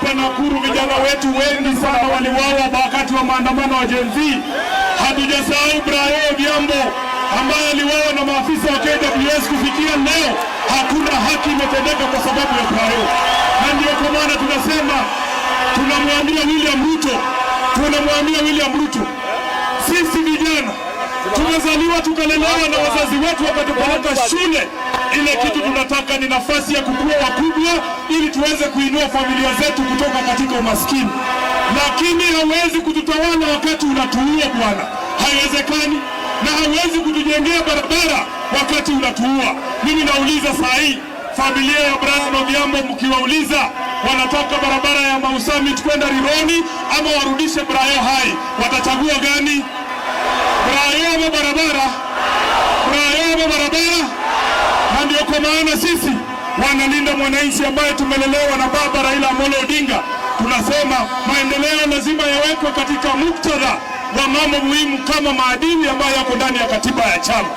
Hapa Nakuru vijana wetu wengi sana waliuawa wakati wa maandamano wa Gen Z. Hatujasahau Brayo Odhiambo ambaye aliuawa na maafisa wa KWS. Kufikia leo hakuna haki imetendeka kwa sababu ya Brayo, na ndio kwa maana tunasema, tunamwambia William Ruto, tunamwambia William Ruto, sisi vijana tumezaliwa tukalelewa na wazazi wetu wakatupeleka shule. Ile kitu tunataka ni nafasi ya kukua wakubwa, ili tuweze kuinua familia zetu kutoka katika umaskini, lakini hauwezi kututawala wakati unatuua bwana, haiwezekani. Na hauwezi kutujengea barabara wakati unatuua. Mimi nauliza saa hii familia ya Brian Odhiambo, mkiwauliza wanataka barabara ya Mau Summit kwenda Rironi ama warudishe Brayo hai, watachagua gani? Brayo ama barabara? Brayo ama barabara? Na ndio kwa maana sisi wanalinda mwananchi ambaye tumelelewa na baba Raila Amolo Odinga, tunasema maendeleo lazima yawekwe katika muktadha wa mambo muhimu kama maadili ambayo yako ndani ya katiba ya chama.